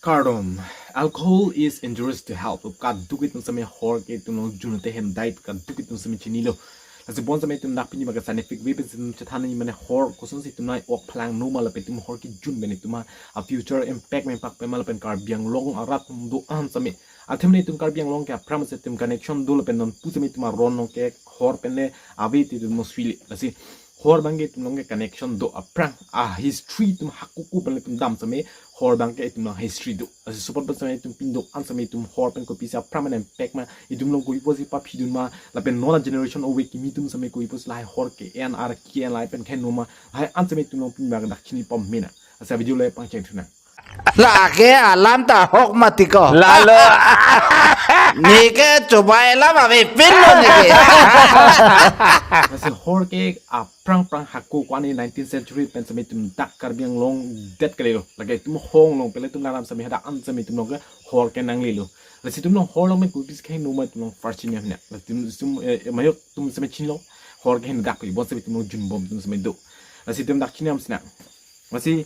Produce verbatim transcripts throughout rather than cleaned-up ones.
Kardom, alcohol is injurious to health. Kadokave atum sitame hor ke itum along junte hem diet kadokave atum sitame chinilo. Lasi bonsitame itum dak pini bagi scientific way pen itum chethan mane hor kosonsi itum nang-ok phelang noma lapen itum hor kejun pen itum a future impact me pak pema lapen Karbi Anglong arat do-an sitame. Athema itum Karbi Anglong ke aphrang sitame itum connection do lapen non pusitame itum aron along ke hor pen le ave ti itum mosvili. Lasi hor abang ke itum along ke connection do aphrang a history itum hakuku pen le itum dam sitame hor abang ke itum along history do. Lasi support pen sitame itum pindok an sitame itum hor pen kopisi aphrang pen impact ma itum along kopi pusi paphidun ma lapen non generation ove kimi atum sitame kopi pusi lahai hor ke-en ar ke-en lahai pen khen noma lahai an sitame itum along pin bagi dak chini pom mena. Lasi video le pangcheng thunang. Lake alam ta hok mati ko. Lalo. Neke coba elam ave pin lo neke. Lasi hor ke aphrang phrang hako kwani nineteenth century pen sitame itum dak Karbi Anglong det kalilo. Lake itum hong long pele itum lalam sitame hadak an sitame itum along ke hor ke nanglelo. Lasi itum along hor along me kopisi khen noma itum along first chini hina. Lasi itum, itum, eh, mayok atum sitame chinilo. Hor ke hin dak pili bonsitame itum along junbom atum sitame do. Lasi itum dak chini am sina. Lasi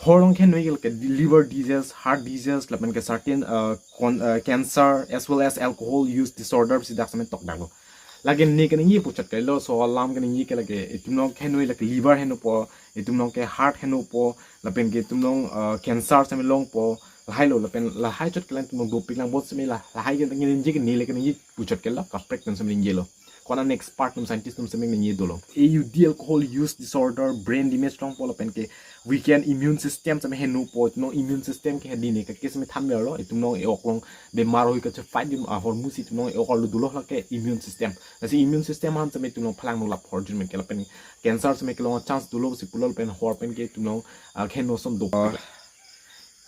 hor along khen noi ke liver disease, heart disease, lapen ke certain, uh, con, uh, cancer, as well as alcohol use disorder si dak sitame tok daklo. Lake ne kaningje puchot kalilo, laso alam kaningje ke lake itum along khen noi lake liver henopo, itum along ke heart henopo, lapen ke itum along, uh, cancer sitame longpo, lahai lo, lapen lahai chot ke lang itum along doping lang bonsitame la, lahai ke ningje ke ne le kaningje puchot kalilo, kaprek atum sitame ningjelo. Kona next part atum scientist atum sitame ningje dolo. A U D alcohol use disorder, brain damage longpo lapen ke weaken immune system sitame henopo, itum along immune system ke hedi ne kake sitame than melo, itum along e-ok along bemar hoi kache fight dun ahormu si itum along e-ok arlo dolo lake immune system. Lasi immune system an sitame itum along phelang nolap hor jun pen ke lapen cancer sitame kelong chance dolo si pulo lapen hor pen ke itum along, ah, khen noson do.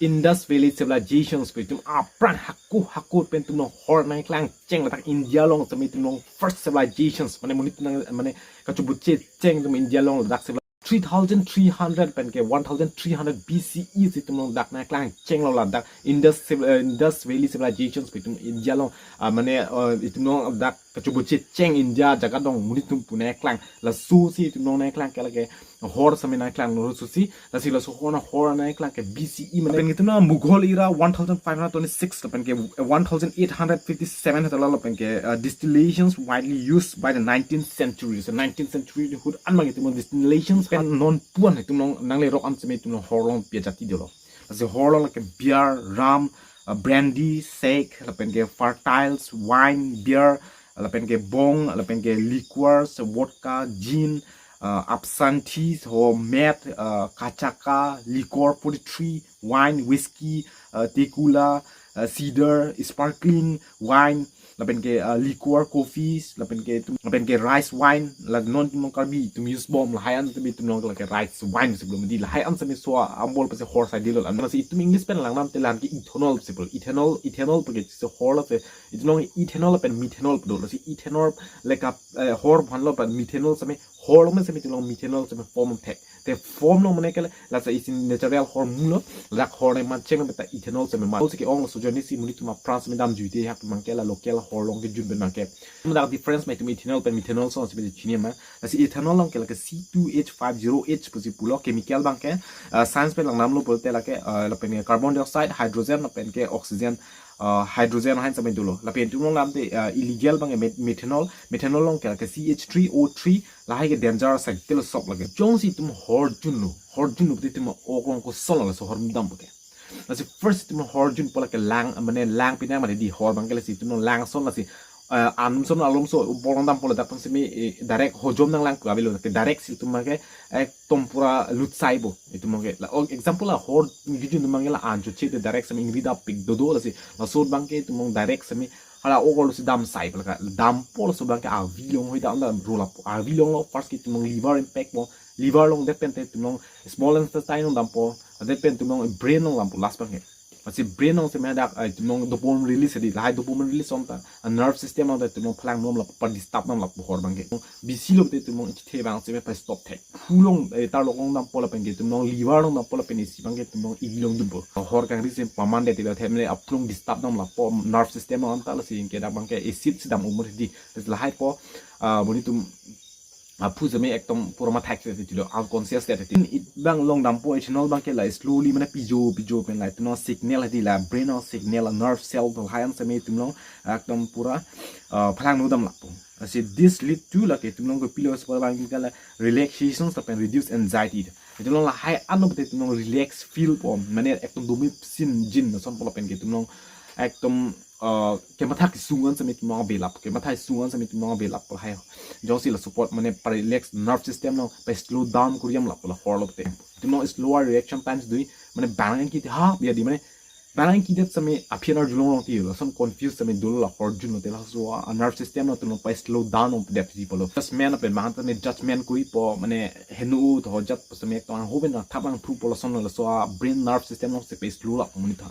Indus Valley Civilizations pu itum aphrang hako hako pen itum along hor nangklang cheng ladak India along sitame itum along first civilizations mane monit nang mane kachubuche cheng itum India along ladak civil three thousand three hundred pen ke one thousand three hundred B C E si itum along dak nangklang chenglo ladak Indus Civil, eh, Indus Valley Civilizations pu itum India along, ah, mane, eh, itum along dak kachubuche cheng India jaga dong monit atum pu nangklang. Laso si itum along nangklang ke lake hor sitame nangklang lo susi, lasi laso hor na hor nangklang ke B C E mane. Pen itum na Mughal era one thousand five hundred twenty-six lapen ke one thousand eight hundred fifty-seven hetala lapen ke, uh, distillations widely used by the nineteenth century. So nineteenth century ahut an bang itum distillations pen non puan itum along nangle rok an sitame itum along hor along pi ajat dolo. Lasi hor along lake beer, rum, uh, brandy, sake, lapen ke fertiles, wine, beer, lapen ke bhang, lapen ke liquors, vodka, gin, uh, absinthe, ho, mad, uh, kachaka, liquor, forty-three, wine, whiskey, uh, tequila, uh, cider, sparkling wine, lapen ke, uh, liquor, coffees, lapen ke itum, lapen ke rice wine, la non itum along Karbi itum use bom lahai an sitame itum along lake rice wine si pulo mati lahai an sitame so ambol pusi hor sai dilo. Lasi itum English pen lang nam te la-an ke ethanol si pulo. Ethanol, ethanol pu ke so hor lasi itum along ethanol lapen methanol pu do. Lasi ethanol lake, eh, hor aphan lo pen methanol sitame hor along me sitame itum along methanol sitame form thek. Te form lo mane ke lasi isi natural hor mulo, ladak hor ne man cheng beta ethanol sitame man. Lasi ke-ong laso journey si monit atum aphrang sitame damjuite hak abang ke la local hor along kejun pen abang ke. Ladak difference ma itum ethanol pen methanol ason sitame chini ma. Lasi ethanol along ke lake C two H five zero H pusi pulo chemical abang ke, uh, science pen lang nam lo pulote lake, uh, lapen ke carbon dioxide, hydrogen lapen ke oxygen, uh, hydrogen ahin sitame dolo. Lapen itum along lam te, uh, illegal abang ke met-, methanol, methanol along ke lake C H three O three, lahai ke danger asai telo sop lake. Jongsi itum hor junlo, hor junlo pute itum ok along koson laso hor dam puke. Lasi first itum hor junpo lake lang, mane lang pinang mane di hor abang ke lasi itum lang son lasi, eh, anum son alom so borong dampo ladak pang sitame, eh, direct hojom nanglang pu avelo ke direct si itum abang ke, eh, tom pura lut saipo itum abang ke. La, oh, example la hor kejun itum abang ke la ancho che te direct sitame ingri dap pik dodo lasi. Laso abang ke itum along direct sitame hala ok arlo si dam saipo lake dampo laso abang ke avi along hoi dam da ro lapo. Avi along lo first ke itum along liver impact po. Liver along det pen te itum along small intestine along dampo. Det pen itum along brain along dampo last abang ke. Lasi brain along sitame dak, eh, itum along dopamine release di. Lahai dopamine release ason ta, ah, nerve system along ta itum along phelang nom lapo, pa disturb nom lapo hor abang ke. Bisi lo te itum along ichithe abang sitame pa stop thek. Phu along, eh, tarlok along dampo lapen ke itum along liver along dampo lapen isi abang ke itum along igi along dunpo. Hor kangri si paman det tilo themle aphrang disturb nom lapo nerve system along ta lasi ke dak abang ke acid si dam umur di. Lasi lahai po, ah, monit atum aphu seme ekdom pura mathak se tilo, unconscious te tin it bang longdampo, ethanol abangke la slowly mane pijo pijo pen la itum along signal hedi, la brain along signal, nerve cell to hai an seme itum along ekdom pura, uh, phalangno dam lapo. Lasi this lead to lake itum along kopilo sepa abangke la relaxation lapen reduce anxiety. Itum along lahai anlo pute itum along relax feel po, mane ekdom domi sin jin ason po lapen ke itum along ekdom, uh, kematha kesung an seme itum along ave lap, kematha kesung an seme itum along ave lap lahai. Jongsi la support mane pa relax nerve system along pa slow down kori dam lap la hor lo pute. Itum along slower reaction times do, mane bang ke ha biya di, mane bang ke det seme aphi an arjulong long ti lason confuse seme dolo la hor junlo te, laso a nerve system along itum along pa slow down ong det ti pulo. Judgment apen bang seme judgment koripo, mane heno to jat seme ekdom ho pen thap ang phu pulo lason laso a brain nerve system along si pa slow lap muni tha.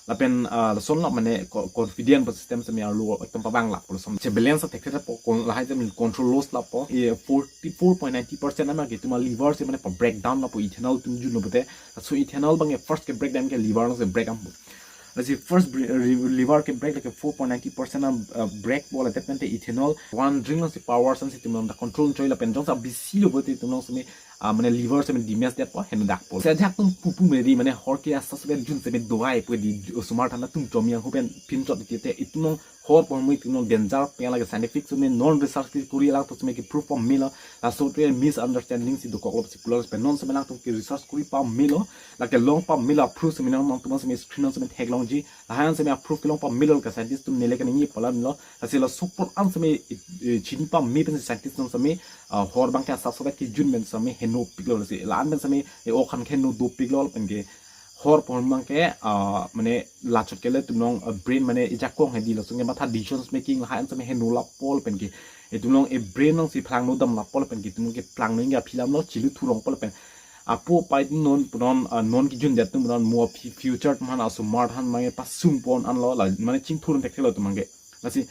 Lapen, ah, lason la mane co-, confident pa system seme arlo ekdom pabang lap lason. Che balance thekthepo kon lahai seme control loss lapo. E forty-four point ninety percent ama ke itum a liver si mane pa breakdown lapo ethanol itum junlo pute. So ethanol abangke first ke breakdown ke liver along si break dampo. Lasi first bre-, re-, liver ke break lake four point ninety percent a, uh, break po la det pen te ethanol one drink along si power an si itum along ta control choi lapen jongsi bisi lo pute itum along seme, ah, mane liver seme damage detpo, heno dakpo. Se ajak tum pupu meri mane hor ke asas vet jun seme dovai pu di osomar than atum chomi ang ho pen pinchot te te itum along hor pon mui itum along danger pen lake scientific seme non research ke kori lang to seme ke proof pamelo, laso te misunderstanding si dokok lo si pulo pen non seme nangtum ke research kori pamelo, lake long pamelo proof seme nangtum seme screen seme theklongji, lahai an seme proof kelong pamelo ka scientist atum nele kaningje palan lo. Lasi la support an seme, eh, chini pame pen scientist atum seme, ah, hor abangke asap sobat kejun pen seme heno piklo, lasi la an pen seme, eh, ok an ke heno do piklo pen ke hor pon abangke, ah, mane lachot kele itum along, ah, brain mane ejakong hedi lason kematha decisions making lahai an seme heno lapo pen ke itum along e brain along si phalangno dam lapo pen ke itum along ke phalangno ingga philam lo chilu thurong po pen. Apo pai non punon, ah, non kejun det atum punon mo fu-, future atum aphan asomar aphan mane pasung pon anlo la mane chingthur thekthelo atum abangke. Lasi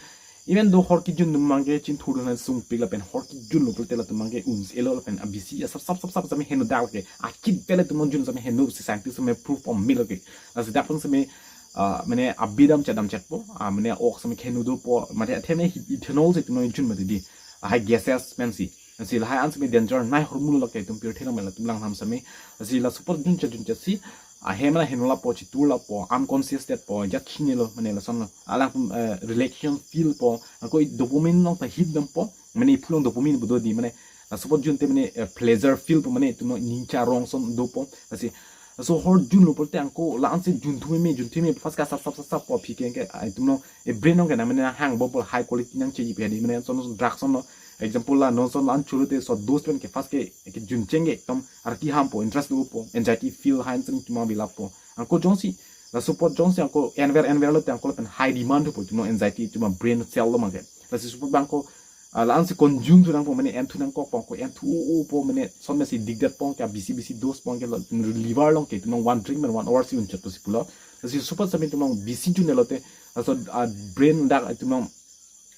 even though hor kejun atum abangke chingthur aphan sung pik lapen hor kejun lo pulote latum abangke un-elo lapen abisi asap sap sap sap seme heno dak lake akit pele atum jun seme heno si scientist seme proof pamelo ke. Lasi dak pen seme, ah, mane abi damchet damchetpo, ah, mane ok seme heno dopo, mane athema hi-, ethanol si itum along jun mati di. Ah, hai gases pensi. Lasi lahai an seme danger nai hormulo lake itum pirthe lang mela itum lang ham seme. Lasi la support junche junche si, ah, hem la heno lapo, chitur lapo, unconscious detpo, jat chinilo, mane lason lo. Alang, eh, relaxation feel po, ako i dopamine along ta hit dampo, mane iphu along dopamine bo do di, mane la support junte mane, eh, pleasure feel po, mane itum along ning charong ason dopo. Lasi laso hor junlo pulote ako la an si junthu meme, junthu meme, first ke asap sap sap sap po aphi ke ke, ah, itum along e brain along ke na mane hang bompo, high quality nangcheji pe di, mane son son drugs son lo. Example la non son la an churu te so dose pen ke first ke, ke juncheng ke ekdom arki hampo, interest dopo, anxiety feel hai an seme itum along ave lapo. Ako jongsi la support jongsi ako enver enver lote ako lapen high demand po itum along anxiety itum a brain cell lo abangke. Lasi support abang ako, ah, la an si consume thu nangpo, mane en thu nangkokpo, ako en thu o o po, mane son mesi dik detpo ke abisi bisi dose po ke lo liver along ke itum along one drink pen one hour si un-et po si pulo. Lasi support seme itum along bisi junde lote, laso, ah, brain dak itum along,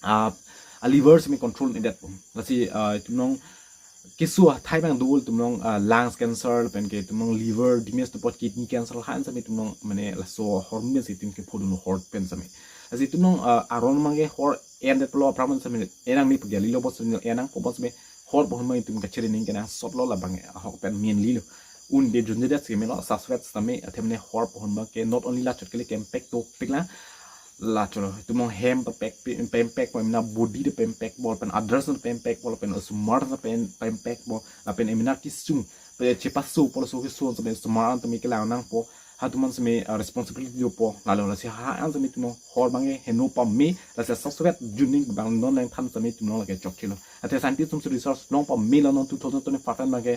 ah, a liver seme control-et detpo. Lasi, ah, itum along keso athai abang do itum along, ah, lungs cancer pen ke itum along liver damage dopo, kidney cancer hai an seme itum along mane laso hormone si itum ke phodun hor pen seme. Lasi itum along, ah, aron abangke hor en detpo lo aphrang pen seme en nangne pu ke lilo bo seme en nangpo bo seme hor pon abang itum kachere ning kenangsot lo labang ahok pen mainly lo. Unde junde det seme lo asap sobat seme athema ne hor pon abangke not only lachot kele ke impact dopik la, lachot lo itum along hem ta pek pi-, pe impact po, emena body ta pe impact po, pen others ta pe impact po, pen osomar ta pe, pe impact po, lapen emena kesung pe chepaso po, laso kesung seme osomar an tame kelang nangpo, ha atum an seme, ah, responsibility dopo, lalo lasi ha an seme itum along hor abangke heno pame, lasi asap sobat jun ning abang non nangthan seme itum along lake chokchelo. Athe scientist atum si research long pamelo non two thousand twenty-five an abangke.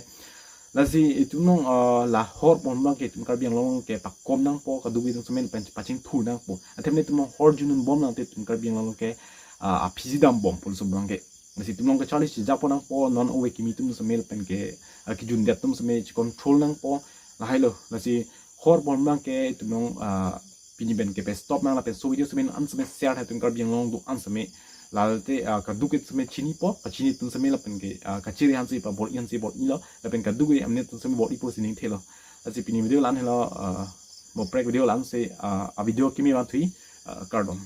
Lasi itum along, ah, la hor pon abangke itum Karbi Anglong ke pakom nangpo, kadokave atum seme pen pachingthur nangpo. Athema ne itum along hor junbom nangte itum Karbi Anglong ke, ah, aphi si dambompo laso abangke. Lasi itum along kacharli chijak pon nangpo, non ove kimi atum seme pen ke, ah, kejun det atum seme chicontrol nangpo, lahai lo. Lasi hor pon abangke itum along, ah, pini pen ke pe stop nang lapen laso video seme an seme share hai itum Karbi Anglong do an seme. Lalo te, ah, kadokave seme chinipo, kachini atum seme lapen ke, ah, kachere han si pa bor-i han si bor-ilo, lapen kadokave amne atum seme bor-ipo si ningthelo. Lasi pini video la-an helo, ah, mo prek video la-an si, ah, a video kimi van thui, ah, kardom.